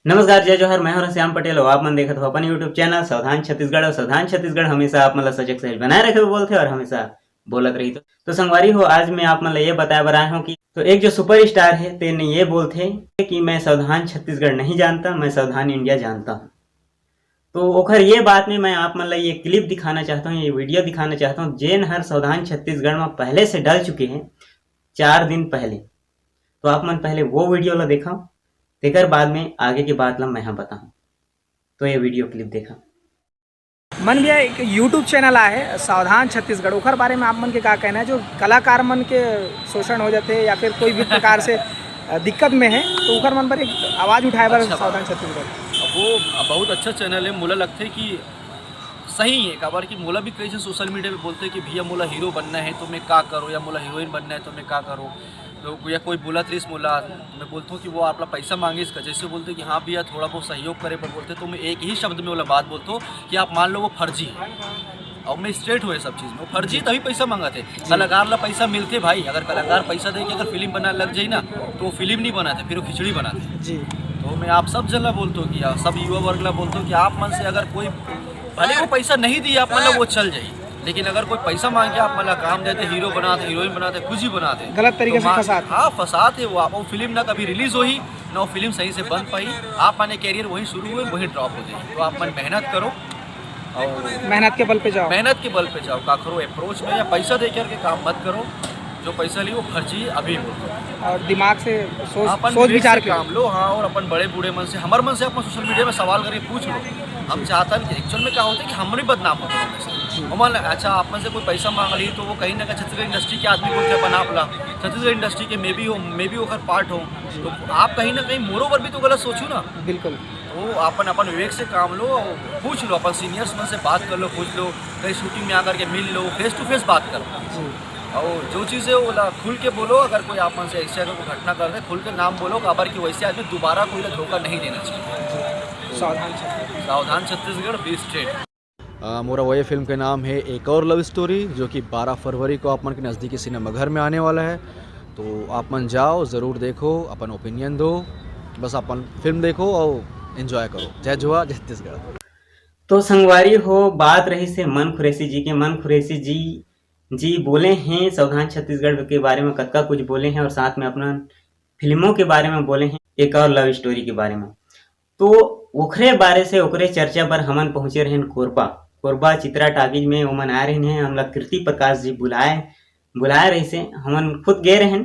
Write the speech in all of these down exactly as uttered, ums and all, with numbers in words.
नमस्कार, जय जोहार, मैं हूं श्याम पटेल और आप मन देखत हो अपन YouTube चैनल सावधान छत्तीसगढ़। और सावधान छत्तीसगढ़ हमेशा आप मन ला सजग सहज बनाए रखे बोलथे और हमेशा बोलत रही। तो, तो संगवारी हो, आज मैं आप मन ला ये बताए बर आए हूं कि तो एक जो सुपरस्टार है, तेने ये बोलथे कि मैं सावधान छत्तीसगढ़ नहीं जानता, मैं सावधान इंडिया जानता हूं। तो ओखर ये बात में मैं आप मन ला ये क्लिप दिखाना चाहता हूँ, ये वीडियो दिखाना चाहता हूँ, जेन हर सावधान छत्तीसगढ़ में पहले से डल चुके हैं, चार दिन पहले। तो आप मन पहले वो वीडियो ला देखा, तेकर बाद में आगे के बात ला मैं हा बताऊँ। तो ये वीडियो क्लिप देखा। मन भैया, एक YouTube चैनल आए है सावधान छत्तीसगढ़, ओखर बारे में आप मन के का कहना है? जो कलाकार मन के शोषण हो जाते हैं या फिर कोई भी प्रकार से अ, दिक्कत में है, तो ओखर मन पर एक आवाज उठाए बर अच्छा बात। सावधान छत्तीसगढ़। अब वो बहुत अच्छा चैनल है, मोला लगथे कि सही है, काबर कि मोला भी कई झन सोशल मीडिया पे बोलथे कि भैया मोला हीरो बनना है तो मैं का करूँ, या मोला हीरोइन बनना है तो मैं का करूँ। तो या कोई बोलत रहिस मोला, मैं बोलथों कि वो आप ला पैसा मांगिस का, जैसे बोलथे कि हाँ भैया थोड़ा बहुत सहयोग करे बर बोलथे, तो मैं एक ही शब्द में ओला बात बोलथों कि आप मान लो वो फर्जी है। और मैं स्ट्रेट हुए सब चीज में, वो फर्जी तभी पैसा मांगत है। कलाकार ला पैसा मिलथे भाई, अगर कलाकार पैसा दे के अगर फिल्म बनाए लग जाई ना, तो वो फिल्म नहीं बनाते, फिर वो खिचड़ी बनाते। जी। तो मैं आप सब जन ला बोलथों कि, सब युवा वर्ग ला बोलथों कि आप मन से अगर कोई, भले वो पैसा नहीं दिए आप मन ला, वो चल जाई, लेकिन अगर कोई पैसा मांग के आप मन ला काम देते, हीरो बनाते, हीरोइन बनाते, कुछ भी बनाते, गलत तरीके तो से मा-, फंसाते। हाँ, फंसाते वो आप। वो फिल्म ना कभी रिलीज होही, ना वो फिल्म सही से बन पाई। आप मन के कैरियर वहीं शुरू हुए, वहीं ड्रॉप हो जाए। तो आप मन मेहनत करो और मेहनत के बल पे जाओ। मेहनत के बल पे जाओ, काकरो अप्रोच में या पैसा दे करके काम मत करो। जो पैसा लियो वो फर्जी है, अभी बोल दो। और दिमाग से सोच, अपन सोच विवेक विचार से करो। काम लो, हाँ, और अपन बड़े बूढ़े मन से, हमर मन से अपन सोशल मीडिया में सवाल करके पूछ लो। हम चाहतन कि एक्चुअल में का होथे कि हमर ही बदनाम होथे हमेशा। जी। हमन, अच्छा, आप मन से कोई पैसा मांग ली तो वो कहीं ना कहीं छत्तीसगढ़ इंडस्ट्री के आदमी बोलथे अपन आप ला, छत्तीसगढ़ इंडस्ट्री के मैं भी हो, मैं भी ओकर पार्ट हो, तो आप कहीं ना कहीं मोरो बर भी तो गलत सोचू ना। बिल्कुल। तो अपन, अपन विवेक से काम लो, पूछ लो, अपन सीनियर्स मन से बात कर लो, पूछ लो, कहीं शूटिंग में आकर के मिल लो, फेस टू फेस बात करो। जी। और जो चीज़ है वो ला खुल के बोलो, अगर कोई आप मन से ऐसे अगर कोई घटना कर दे, खुल के नाम बोलो, काबर कि वैसे आदमी दोबारा कोई ला धोखा नहीं देना चाहिए। सावधान छत्तीसगढ़। सावधान छत्तीसगढ़, बी स्ट्रेट। अ, मोरा वही फिल्म के नाम है एक और लव स्टोरी, जो कि बारह फरवरी को आप मन के नज़दीकी सिनेमाघर में आने वाला है। तो आप मन जाओ, ज़रूर देखो, अपन ओपिनियन दो, बस अपन फिल्म देखो और एंजॉय करो। जय जोहार, जय छत्तीसगढ़। तो संगवारी हो, बात रहिस हे मन कुरैशी जी के। मन कुरैशी जी, जी बोले हैं सावधान छत्तीसगढ़ के बारे में, कतका कुछ बोले हैं और साथ में अपना फिल्मों के बारे में बोले हैं, एक और लव स्टोरी के बारे में। तो ओखरे बारे से, ओकरे चर्चा बर हमन पहुंचे रहेन कोरबा। कोरबा चित्रा टॉकीज में ओमन आए रहिन हे, हमला कीर्ति प्रकाश जी बुलाए, बुलाए रहिस हे। हमन खुद गए रहेन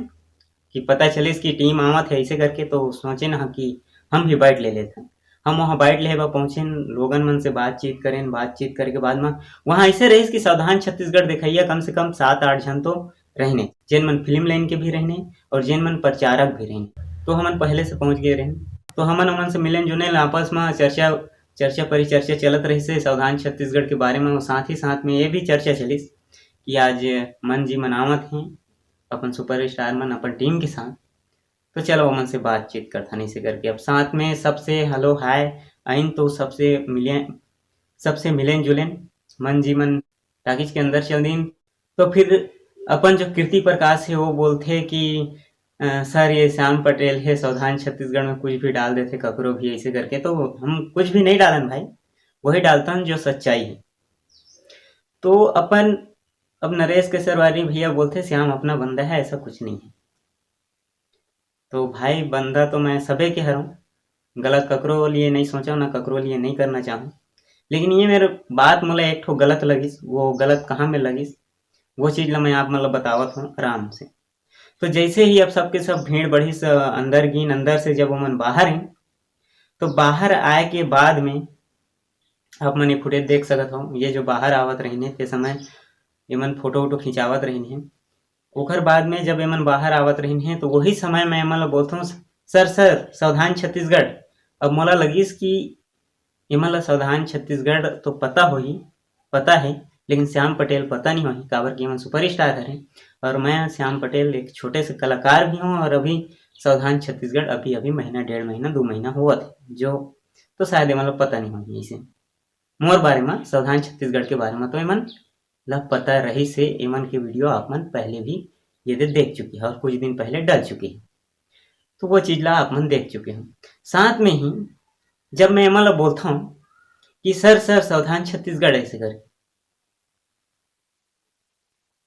कि पता चलिस कि टीम आवत हे ऐसे करके, तो सोचेन ह कि हम भी बैठ ले लेथन। हम वहाँ बैठ ले बर पहुंचेन, लोगन मन से बातचीत करेन। बातचीत करे के बाद में वहाँ ऐसे रहिस कि सावधान छत्तीसगढ़ देखइया कम से कम सात आठ झन तो रहिन हे, जेन मन फिल्म लाइन के भी रहिन हे और जेन मन प्रचारक भी रहिन। तो हमन पहले से पहुंच गए रहेन, तो हमन ओमन से मिलेन जुलेन, आपस में चर्चा, चर्चा परिचर्चा चलत रहिस हे सावधान छत्तीसगढ़ के बारे में। और साथ ही साथ में ये भी चर्चा चलिस कि आज मन जी मन आवत हैं अपन सुपरस्टार मन अपन टीम के साथ, तो चलो ओमन से बातचीत करथन। ऐसे करके अब साथ में सबसे हेलो हाय आइन, तो सबसे मिले, सबसे मिलेन जुलेन, मन जी मन टॉकीज के अंदर चल दीन। तो फिर अपन जो कीर्ति प्रकाश हे वो बोलथे कि अ, सर ये श्याम पटेल हे, सावधान छत्तीसगढ़ में कुछ भी डाल देथे ककरो भी ऐसे करके, तो हम कुछ भी नहीं डालन भाई, वही डालथन जो सच्चाई हे। तो अपन, अब नरेश केसरवारी भैया बोलथे श्याम अपना बंदा है, ऐसा कुछ नहीं है। तो भाई बंदा तो मैं सबे के हरौं, गलत ककरो लिए नहीं सोचौं, ना ककरो लिए नहीं करना चाहूँ, लेकिन ये मेरे बात मोला एक ठो गलत लगिस। वो गलत कहाँ में लगिस, वो चीज़ ला मैं आप मन ला बतावत हूँ आराम से। तो जैसे ही अब सबके सब भीड़ बढ़िस, अंदर गीन, अंदर से जब ओमन बाहर आइन, तो बाहर आए के बाद में आप मन ये फुटेज देख सकत हो, ये जो बाहर आवत रहिन हे, ते समय एमन फोटो वोटो खिंचावत रहिन हे। ओकर बाद में जब एमन बाहर आवत रहिन हे, तो वही समय मैं एमन ला बोलथों, "सर, सर, सावधान छत्तीसगढ़।" अब मोला लगिस कि एमन ला सावधान छत्तीसगढ़ तो पता होही, पता है, लेकिन श्याम पटेल पता नहीं होही, काबर कि एमन सुपरस्टार हरे और मैं श्याम पटेल एक छोटे से कलाकार भी हूँ और अभी सावधान छत्तीसगढ़ अभी, अभी महीना, डेढ़ महीना, दो महीना होवत है, जो तो शायद एमन ला पता नहीं होही। ऐसे मोर बारे में, सावधान छत्तीसगढ़ के बारे में तो एमन ला पता रहिस हे, एमन के वीडियो आप मन पहले भी ये दे देख चुके हैं और कुछ दिन पहले डल चुके हैं, तो वो चीज ला आप मन देख चुके हैं। साथ में ही जब मैं एमन ला बोलथव कि "सर, सर, सावधान छत्तीसगढ़" ऐसे करके,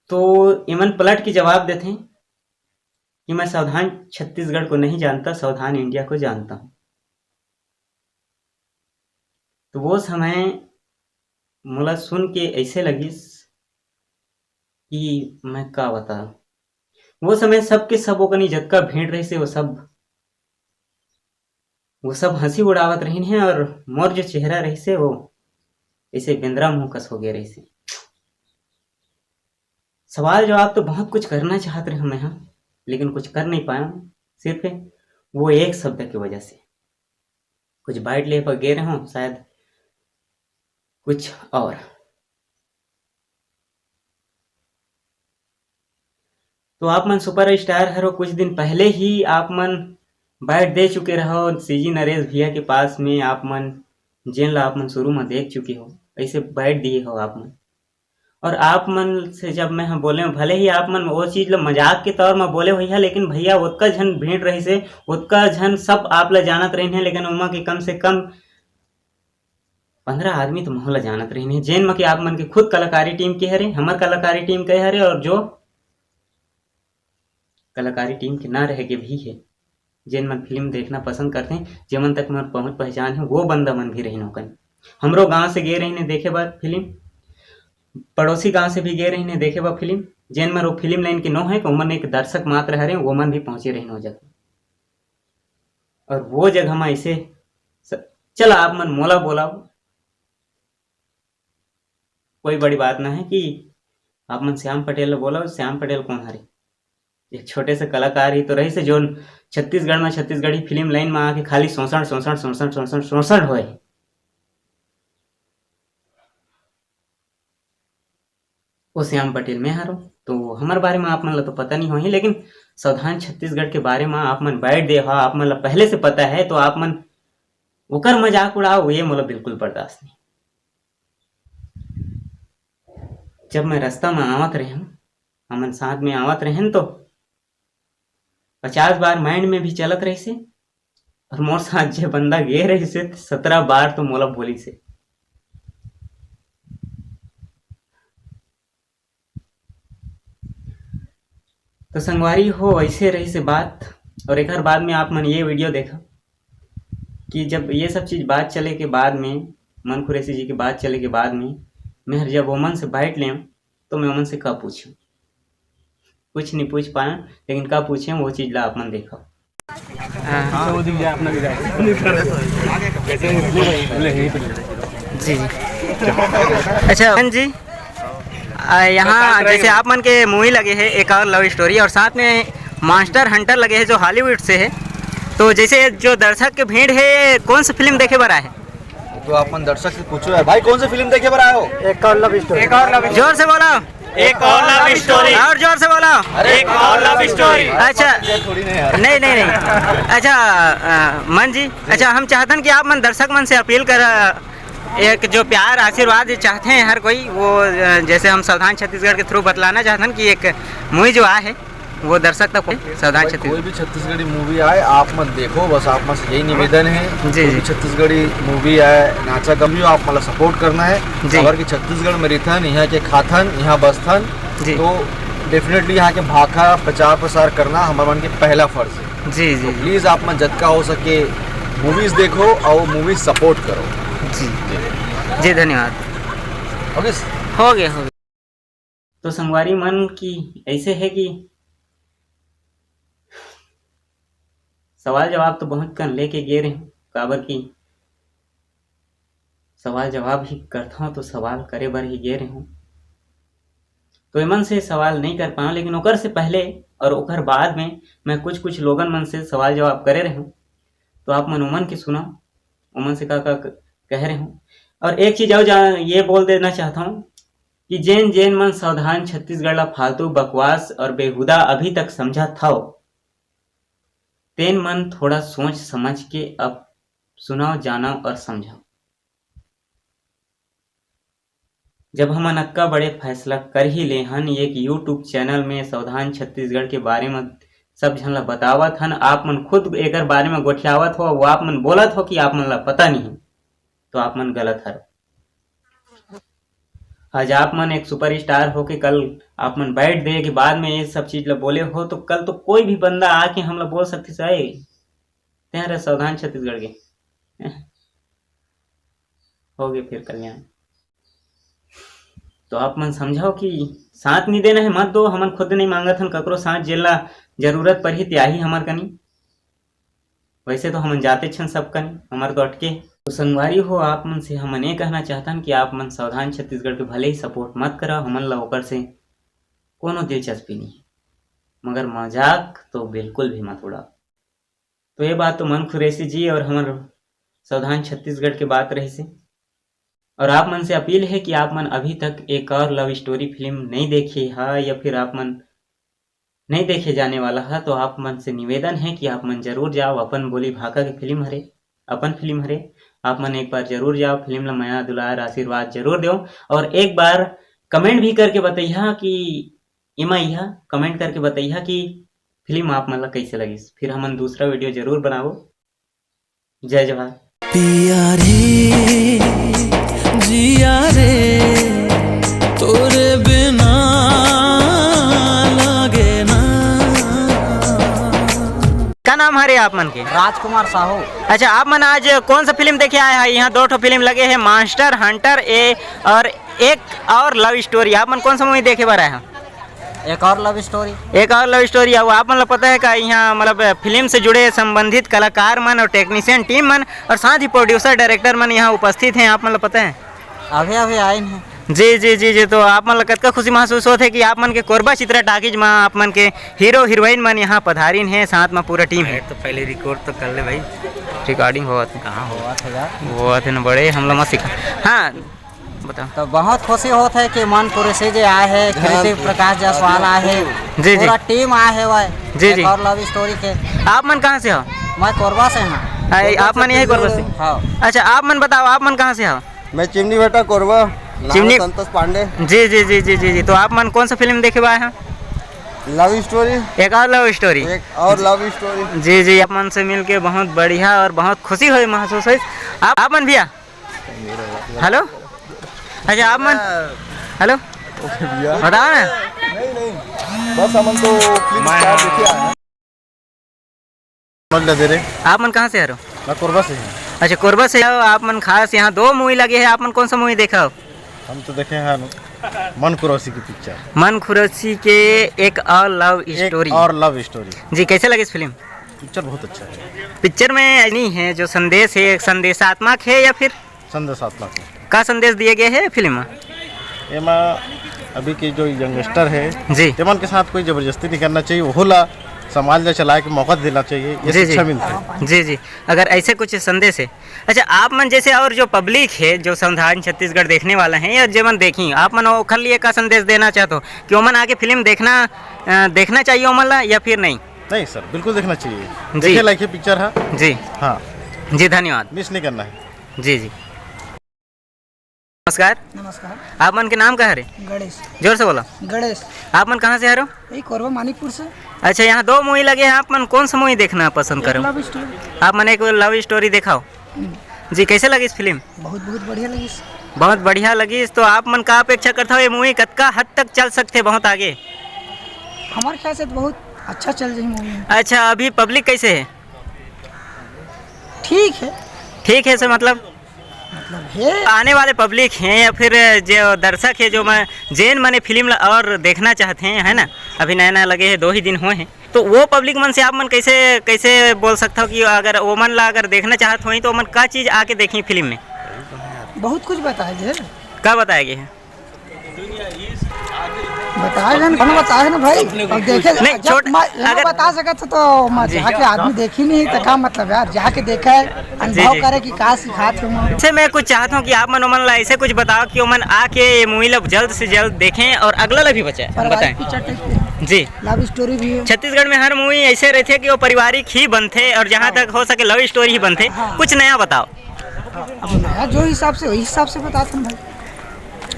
तो एमन पलट के जवाब देथे कि "मैं सावधान छत्तीसगढ़ को नहीं जानता, सावधान इंडिया को जानता हूँ।" तो वो समय मोला सुन के ऐसे लगिस कि मैं का बतावं। वो समय सबके सब ओकनी जतका भीड़ रहिसे, वो सब, वो सब हंसी उड़ावत रहिन हे और मोर जो चेहरा रहिसे, वो ऐसे बेंदरा मुंह कस हो गए रहिसे। सवाल जवाब तो बहुत कुछ करना चाहत रहे मैं, हाँ, लेकिन कुछ कर नहीं पाया, सिर्फ वो एक शब्द की वजह से। कुछ बाइट ले पर गे रहे हूँ शायद, कुछ और। तो आप मन सुपरस्टार हरो, कुछ दिन पहले ही आप मन बाइट दे चुके रहो सीजी नरेश भैया के पास में, आप मन जेन ला आप मन शुरू में देख चुके हो, ऐसे बाइट दिए हो आप मन। और आप मन से जब मैं ह बोले हूँ, भले ही आप मन वो चीज ला मजाक के तौर में बोले होइहा, लेकिन भैया ओतका झन भीड़ रहिसे, ओतका झन सब आप ला जानत रहिन हे, लेकिन ओमा के कम से कम पंद्रह आदमी तो महू ला जानत रहिन हे, जेन म के आप मन के खुद कलाकारी टीम के हरे, हमर कलाकारी टीम के हरे और जो कलाकारी टीम के ना रह के भी हे, जेन मन फिल्म देखना पसंद करथे, जेमन तक मोर पहुँच पहचान हे, वो बंदा मन भी रहिन ओकन। हमरो गांव से गे रहिन हे देखे बर फिल्म, पड़ोसी गांव से भी गे रहिन हे देखे बर फिल्म। जेन मन वो फिल्म लाइन के नो हे, ओमन एक दर्शक मात्र हरे, वो मन भी पहुंचे रहिन वो जगह। और वो जगह में ऐसे स-, चला आप मन मोला बोलाओ, कोई बड़ी बात ना है कि आप मन श्याम पटेल ला बोलाओ। श्याम पटेल कौन हरे? एक छोटे से कलाकार ही तो रहिसे, जोन छत्तीसगढ़ में, छत्तीसगढ़ी फिल्म लाइन में आके खाली शोषण, शोषण, शोषण, शोषण, शोषण होए। वो श्याम पटेल मैं हरो। तो हमर बारे में आप मन ला तो पता नहीं होही, लेकिन सावधान छत्तीसगढ़ के बारे में आप मन बाइट दे हो, आप मन ला पहले से पता है, तो आप मन ओकर मजाक उड़ाओ, ये मोला बिल्कुल बर्दाश्त नहीं। जब मैं रास्ता में आवत रहे हूँ, हमन साथ में आवत रहे तो पचास बार माइंड में भी चलत रहिसे, और मोर साथ जे बंदा गे रहिसे, सत्रह बार तो मोला बोलिसे। तो संगवारी हो, ऐसे रहिसे बात। और एक बाद में आप मन ये वीडियो देखा कि जब ये सब चीज बात चले के बाद में, मन कुरैशी जी की बात चले के बाद में, मैं हर जब ओमन से बाइट लें तो मैं ओमन से का पूछूं, कुछ नहीं पूछ पाया, लेकिन का पूछे वो चीज ला आप मन देखा। हाँ। जी। अच्छा, अमन जी, आ, यहाँ जैसे आप मन के मूवी लगे है एक और लव स्टोरी, और साथ में मॉन्स्टर हंटर लगे है जो हॉलीवुड से है, तो जैसे जो दर्शक के भीड़ है, कौन सी फिल्म देखे बर आए है? तो आप मन दर्शक से पूछो यार, भाई कौन सी फिल्म देखे बर आए हो? एक और लव स्टोरी। एक और लव, जोर से बोलो। एक और लव स्टोरी। और जोर से बोलो। अरे एक और लव स्टोरी। अच्छा। ये थोड़ी नहीं यार। नहीं, नहीं, नहीं। अच्छा, अ, मन जी, अच्छा, हम चाहतन कि आप मन दर्शक मन से अपील कर, एक जो प्यार आशीर्वाद चाहते हैं हर कोई, वो, अ, जैसे हम सावधान छत्तीसगढ़ के थ्रू बतलाना चाहतन कि एक मूवी जो आ है, वो दर्शक तक पहुंचे, सावधान भाई, छत्तीसगढ़। कोई भी छत्तीसगढ़ी मूवी आए, आप मन देखो, बस आप मन से यही निवेदन है। जी, कोई जी। भी छत्तीसगढ़ी मूवी आए, नाचा गम भी हो, आप मन ला सपोर्ट करना है। जी। काबर कि छत्तीसगढ़ में रिथन, यहाँ के खाथन, यहाँ बसथन, जी। तो डेफिनेटली यहाँ के भाखा प्रचार प्रसार करना हमर मन के पहला फर्ज है। जी, जी। तो प्लीज आप मन जतका हो सके मूवीज देखो और मूवीज सपोर्ट करो। जी। जी। जी, धन्यवाद। ओके। हो गया, हो गया। तो संगवारी मन की ऐसे है कि सवाल जवाब तो बहुत कन लेके गे रहे हूँ, काबर कि सवाल जवाब ही करथों तो सवाल करे बर ही गे रहे हूँ। तो एमन से सवाल नहीं कर पाऊँ, लेकिन ओकर से पहले और ओकर बाद में मैं कुछ कुछ लोगन मन से सवाल जवाब करे रहे हूँ, तो आप मन ओमन के सुना, ओमन से का का क-, कह रहे हूँ। और एक चीज और जा-, ये बोल देना चाहता हूँ कि जेन जेन मन सावधान छत्तीसगढ़ ला फालतू बकवास और बेहुदा अभी तक समझत हव, तेन मन थोड़ा सोच समझ के अब सुनव, जानव और समझव। जब हमन अतका बड़े फैसला कर ही ले हन, एक YouTube चैनल में सावधान छत्तीसगढ़ के बारे में सब झन ला बतावत हन, आप मन खुद एकर बारे में गोठियावत हो, वो आप मन बोलत हो कि आप मन ला पता नहीं है, तो आप मन गलत हर। आज आप मन एक सुपरस्टार हो के कल आप मन बैठ दे के बाद में ये सब चीज ला बोले हो, तो कल तो कोई भी बंदा आके हमला बोल सकते, "साहब, तें हरे सावधान छत्तीसगढ़ के।" हो गए फिर कल्याण। तो आप मन समझाओ कि साथ नहीं देना है, मत दो। हमन खुद नहीं मांगत हन ककरो साथ, जेला जरूरत पड़ही त्याही हमर कनी। वैसे तो हमन जाते छन सब कनी, हमर तो अटके। तो संगवारी हो, आप मन से हमन ये कहना चाहतन कि आप मन सावधान छत्तीसगढ़ के भले ही सपोर्ट मत करा, हमन ला ओकर से कोनो दिलचस्पी नहीं है, मगर मजाक तो बिल्कुल भी मत उड़ाओ। तो ये बात तो मन खुरैशी जी और हमर सावधान छत्तीसगढ़ के बात रहिसे। और आप मन से अपील है कि आप मन अभी तक एक और लव स्टोरी फिल्म नहीं देखे हा या फिर आप मन नहीं देखे जाने वाला हा, तो आप मन से निवेदन है कि आप मन जरूर जाओ। अपन बोली भाखा के फिल्म हरे, अपन फिल्म हरे, आप मन एक बार जरूर जाओ, फिल्म ला मया दुलार आशीर्वाद जरूर दो। और एक बार कमेंट भी करके बताइहा कि एमा इहा कमेंट करके बताइहा कि फिल्म आप मन ला कैसे लगिस, फिर हमन दूसरा वीडियो जरूर बनाबो। जय जोहार। पिया रे, जिया रे, तोरे बिना लागे ना। का नाम हरे आप मन के? राजकुमार साहू। अच्छा, आप मन आज कौन सा फिल्म देखे आए हैं? यहाँ दो ठो फिल्म लगे हैं, मास्टर हंटर ए और एक और लव स्टोरी। आप मन कौन सा मूवी देखे बर आए हैं? एक और लव स्टोरी। एक और लव स्टोरी। अब आप मन ला पता है का, यहाँ मतलब फिल्म से जुड़े संबंधित कलाकार मन और टेक्नीशियन टीम मन और साथ ही प्रोड्यूसर डायरेक्टर मन यहाँ उपस्थित हैं, आप मन ला पता है? अभी अभी आइन है। जी जी जी जी। तो आप मन ला कतका खुशी महसूस होत है कि आप मन के कोरबा चित्रा टाकीज में आप मन के हीरो हीरोइन मन यहाँ पधारिन है, साथ में पूरा टीम है। तो पहले रिकॉर्ड तो कर ले भाई। रिकॉर्डिंग होवत है। कहाँ होवत है यार? होवत है ना बड़े, हम लोग मत सिखा। हाँ, बताओ। तो बहुत खुशी होत है कि मन पुरुषी जी आए हैं, हाँ। क्रिएटिव प्रकाश जायसवाल आए हैं, जी, जी। पूरा टीम आए है भाई। जी, जी। एक और लव स्टोरी के। आप मन कहाँ से हो? मैं कोरबा से हूँ। आ, आप मन यही कोरबा से? हाँ। अच्छा, आप मन बताओ, आप मन कहाँ से हो? मैं चिमनी बेटा कोरबा, नाम चिमनी संतोष पांडे। जी जी जी जी जी जी। तो आप मन कौन सा फिल्म देखे बर आए हैं? लव स्टोरी। एक और लव स्टोरी। एक और लव स्टोरी। जी जी, आप मन से मिलके बहुत बढ़िया और बहुत खुशी हुई महसूस हुई। आप, आप मन भैया? हेलो, अच्छा, आप मन? हेलो, भैया। बताओ ना। नहीं नहीं, बस हमन तो फिल्म स्टार देखे आए हैं। समझ ले दे रे। आप मन कहाँ से हरो? मैं कोरबा से हूँ। अच्छा, कोरबा से हो आप मन। खास यहाँ दो मूवी लगे हैं, आप मन कौन सा मूवी देखा हो? हम तो देखे हैं मन खुरौसी की पिक्चर। मन खुरौसी के एक और लव एक स्टोरी। और लव स्टोरी। जी, कैसे लगे इस फिल्म? पिक्चर बहुत अच्छा है। पिक्चर में नहीं है जो संदेश है, संदेशात्मक है या फिर? संदेशात्मक है। का संदेश दिए गए है फिल्म में? एमा अभी के जो यंगस्टर है, जी। तेमन के साथ कोई जबरदस्ती नहीं करना चाहिए, ओहू ला समाज ला चलाए के मौका देना चाहिए, ये जी, जी। शिक्षा मिलता है। जी, जी। अगर ऐसे कुछ संदेश है। अच्छा, आप मन जैसे और जो पब्लिक है, जो संविधान छत्तीसगढ़ देखने वाला है या जेमन देखी, आप मन ओखर लिए का संदेश देना चाहते हो कि ओमन आके फिल्म देखना, अ, देखना चाहिए ओमन ला या फिर नहीं? नहीं सर, बिल्कुल देखना चाहिए। जी। देखे लायक है पिक्चर है। जी। हाँ। जी, धन्यवाद। मिस नहीं करना है। जी, जी। नमस्कार। नमस्कार। आप मन के नाम का हरे? गणेश। जोर से बोला। गणेश। आप मन कहाँ से हरो? यही कोरबा मानिकपुर से। अच्छा, यहाँ दो मूवी लगे हैं, आप मन कौन सा मूवी देखना पसंद एक करो? लव स्टोरी। आप मन एक लव स्टोरी दिखाओ। हम्म। जी, कैसे लगिस फिल्म? बहुत, बहुत बढ़िया लगिस। बहुत बढ़िया लगिस। तो आप मन का अपेक्षा करता हो, ये मूवी कतका हद तक चल सकते, बहुत आगे? हमारे ख्याल से तो बहुत अच्छा चल रही मूवी है। अच्छा, अभी पब्लिक कैसे है? ठीक है। ठीक है सर, मतलब? मतलब है। आने वाले पब्लिक हैं या फिर जो दर्शक है, जो मैं जेन मने फिल्म ला और देखना चाहते हैं, है ना, अभी नया नया लगे हैं, दो ही दिन हुए हैं, तो वो पब्लिक मन से आप मन कैसे, कैसे बोल सकता हो कि अगर वो मन ला अगर देखना चाहत होई तो वो मन का चीज आके देखी फिल्म में? बहुत कुछ बताया गया है। का बताया गया है? बताया गया ना, बताया ना भाई। अब देखे, नहीं, जब छोट-, मैं, ये अगर बता सकत हो तो मैं जी। जाके आदमी देखी नहीं तो का मतलब यार, जाके देखा है, जी, अनुभव जी। करे कि का सिखात है वहाँ। से मैं कुछ चाहता हूँ कि आप मन ओमन ला ऐसे कुछ बताओ कि ओमन आके ये मूवी ला जल्द से जल्द देखें और अगला ला भी बचाएं, पारिवारिक बताएं। पिक्चर टाइप के। जी। लव स्टोरी भी है। छत्तीसगढ़ में हर मूवी ऐसे रहते हैं कि वो पारिवारिक ही बनते और जहाँ हाँ। तक हो सके लव स्टोरी ही बनते। हाँ। कुछ नया बताओ। अब नया जो हिसाब से, वही हिसाब से बताते हैं भाई।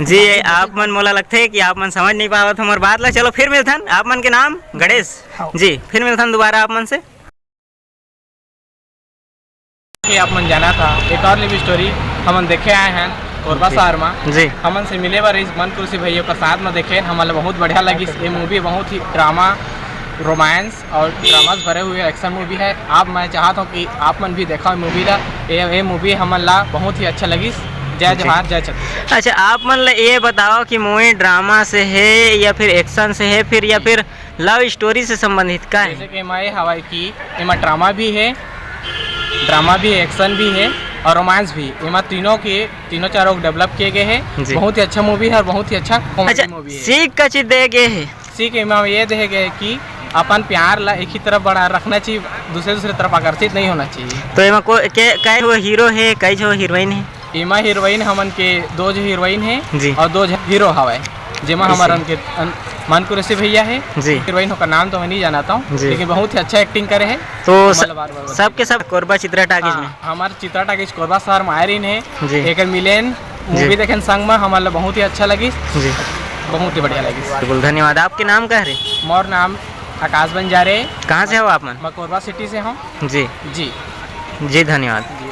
जी, आप मन, मोला लगथे कि आप मन समझ नहीं पावत हमर बात ला। चलो फिर मिलथन, आप मन के नाम गणेश। हाँ। जी, फिर मिलथन दोबारा आप मन से। ये आप मन जाना था, एक और love story हमन देखे आए हैं कोरबा जी। शहर में। जी। हमन से मिले बर इस मन कुर्सी भैया के साथ में देखे, हमन ला बहुत बढ़िया लगिस। ये movie बहुत ही drama, romance और dramas भरे हुए action movie है। आप, मैं चाहत हूँ कि आप मन भी देखो movie ला। ये, ये movie हमन ला बहुत ही अच्छा लगिस। जय जी। जोहार, जय छत्तीसगढ़। अच्छा, आप मन ला ये बताओ कि movie drama से है या फिर action से है, फिर या फिर love story से संबंधित का है? जैसे कि एमा ये हवय कि एमा drama भी है, drama भी है, action भी है और romance भी। एमा तीनों के, तीनों चारों develop किए गए हैं। जी। बहुत ही अच्छा movie है और बहुत ही अच्छा comedy अच्छा, movie है। सीख का चीज दे गए है? सीख एमा ये दे गए कि अपन प्यार ला एक ही तरफ बढ़ा रखना चाहिए, दूसरे, दूसरे तरफ आकर्षित नहीं होना चाहिए। तो एमा को-, के-, कई ठो hero है, कई ठो heroine है? एमा heroine हमन के दो जो heroine है जी। और दो जो hero हवय, जेमा जी। हमर मन के अन-, मन कुरैशी भैया है। जी। Heroine ओकर नाम तो मैं नहीं जानता हूँ, जी। लेकिन बहुत ही अच्छा acting करे है। तो हमन स-, ला बार-बार बताइए। सबके सब कोरबा चित्रा टाकीज हाँ, में? हमर चित्रा टाकीज कोरबा शहर में आए रहिन है। जी। एकर मिलेन, जी। Movie देखेन संग में, हमन ला बहुत ही अच्छा लगिस। जी। बहुत ही बढ़िया लगिस। बिल्कुल, धन्यवाद। आपके नाम का हरे? मोर नाम आकाश बंजारे। कहाँ से हो आप मन? मैं कोरबा city से हूँ। जी। जी। जी, धन्यवाद।